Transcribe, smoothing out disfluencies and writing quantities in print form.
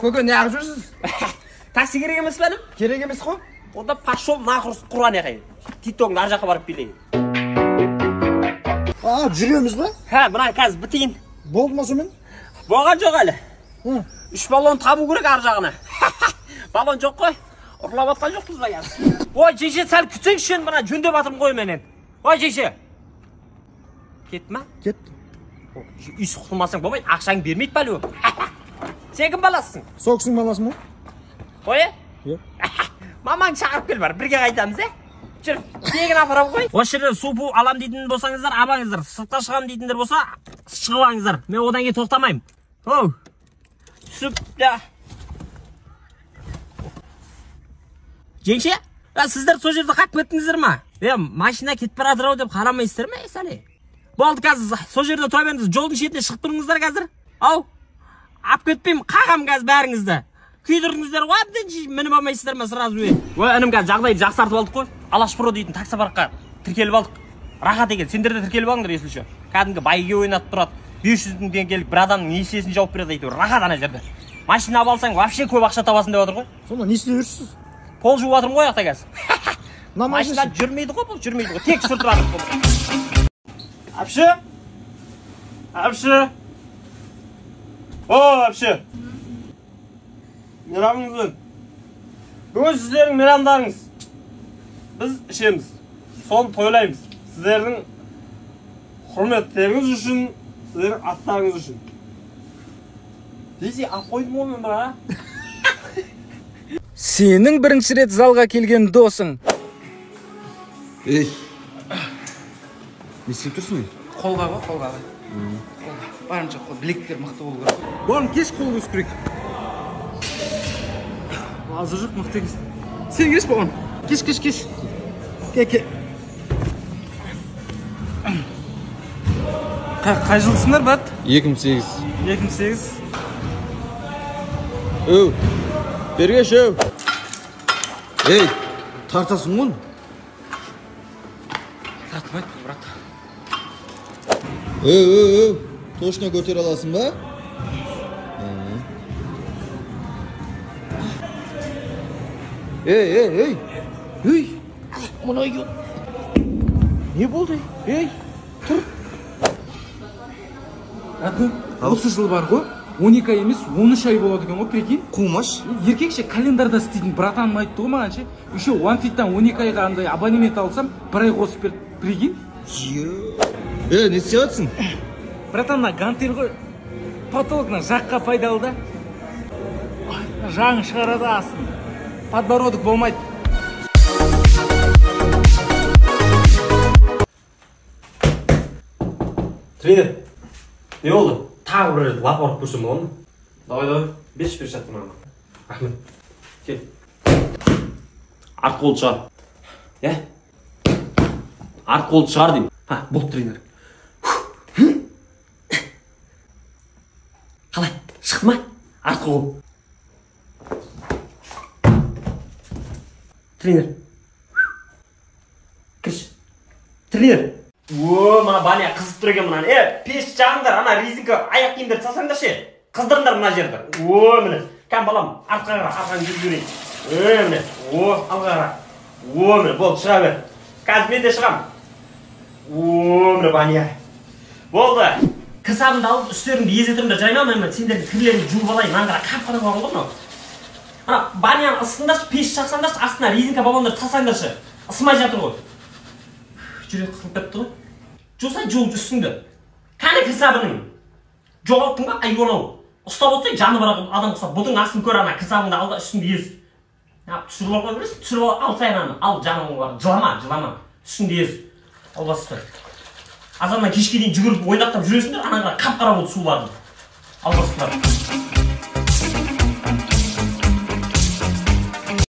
Көке, не ағып жүрсіз? Такси керек емес пе, інім? Керек емес қой. Онда пошел нахуй құран еқай. Тиктоктың ар жаққа барып билейін. А, жүреміз ба? Ха, мына қазір бітейін. Болды ма сонымен? Болған жоқ әлі. 3 баллон табу керек ар жағына. Баллон жоқ қой. Ұрлап атқан жоқпыз ба қазір? Ой, жеңше, сәл күтсеңші, мына жөндеп жатырмын ғой менен. Ой, жеңше. Кетті ма? Кетті. Үй құтылмасаң болмайды, ақшаңды бермейді бәле. Сен кім баласысың? Сол кісінің баласымын ғой. Ой? Иә. Мамаңды шақырып кел бар, бірге қайтамыз, е? Жүр, тегін апарам ғой. Осы жерден су пу алам дейтін болсаңыздар, абаңыздар. Сыртқа шығам дейтіндер болса, шығып алыңыздар. Мен одан кейін тоқтамаймын. Оу. Түсіп, я. Жеңше, сіздер сол жерде қап кеттіңіздер ма? Машина кетіп бара жатыр ау деп қарамайсыздар ма, сәле? Болды, қазір сол жерде тұра беріңіз, жолдың шетіне шығып тұрыңыздар қазір. Ау, ап кетпеймін, қағам қазір бәріңізді. Күйдірдіңіздер ғой, әбден мініп алмайсыздар ма сразу? Ой, інім, қазір жағдайды жақсартып алдық қой. Алаш Про дейтін таксопаркқа тіркеліп алдық. Рахат екен, сендер де тіркеліп алыңдар, если что. Кәдімгі байге ойнатып тұрады. 500 мың теңгелік бір адамның несиесін жауып береді әйтеуір. Рахат ана жерде. Машина алып алсаң, вообще көп ақша табасың деп отыр ғой. Сонда не істеп жүрсіз? Пол жуып жатырмын ғой аяқта қазір. Машина жүрмейді ғой, бұл жүрмейді ғой. Тек сүртіп жатыр. Әпші? Әпші? О, әпші. Мейрамыңызбен. Бүгін сіздердің мейрамдарыңыз. Біз ішеміз. Соны тойлаймыз. Сіздердің құрметтеріңіз үшін, сіздердің аттарыңыз үшін. Десе, ап қойдым ғой мен бірақ. Сенің бірінші рет залға келген досың. Ей, не істеп тұрсың? Қолға ғой, қолға. Барынша қол, білектер мықты болу керек. Бауырым, кеш қол өсіп керек. Азы жоқ, мықты екенсің. Сен кеш, бауырым. Кеш, кеш, кеш. Ке, ке. Қай жылғысыңдар, брат? 2008. 2008. Өу, бергеш, өу. Ей, тартасың ғой? Тартмайды, брат. Өу, өу, өу, точно көтере аласың ба? Ей, ей, ей, ей, мына не болды? Ей, тұр. Родной, осы жыл бар ғой, 12 ай емес, 13 ай болады екен ғой, прикинь. Қумаш. Еркекше календарда істейтін братаным айтты ғой маған ше. Еще OneFit-тан 12 айға андай абонемент алсам, бір ай қосып берді, прикинь. Е, не істеп жатсың? Братан, мына гантель ғой, потолок мына жаққа пайдалы да. Жағын шығарады астын. Подбородок болмайды. Тренер, не болды? Тағы бір рет лап ұрып көрсем болады ма? Давай, давай, берші, берші аттың маған. Рахмет. Кел. Арт қолды шығар. Е? Арт қолды шығар деймін. Ха, болды, тренер. Қалай? Шықты ма? Арт қол. Тренер. Кірші. Тренер. О, мына баня қызып тұр екен мынаны. Пеш жағыңдар, ана резинка аяқ киімдерді салсаңдар ше. Қыздырыңдар мына жерді. О, міне. Кәм балам, артқа қара, арқаңды жүріп жіберейін. Міне. О, алға қара. О, міне, болды, шыға бер. Қазір мен де шығам. О, міне баня. Болды. Кір сабынды алып, үстеріңді езетіріңдер, жай ма? Мен сендердің кірлеріңді жуып алайын. Мынаны қара, қап-қара болған ғой мынау. Ана баняны ысыңдаршы, пеш жақсаңдаршы, астына резинка баллондарды салсаңдаршы. Ысымай жатыр ғой. Жүрек қысылып кетті ғой. Жуса жу үстіңді. Кәне кір сабының. Жоғалттың ба? Айуан ау. Ұстап отырсаң жаны бар адам ұқсап. Бұтың астын көр ана кір сабынды ал да үстіңді ез. Түсіріп алып қоя бересің, түсіріп алсай ананы. Ал жаның бар. Жылама, жылама. Үстіңді ез. Албасты. Азаннан кешке дейін жүгіріп ойнақтап жүресіңдер, анаңға қап-қара болды сулардың. Албастылар.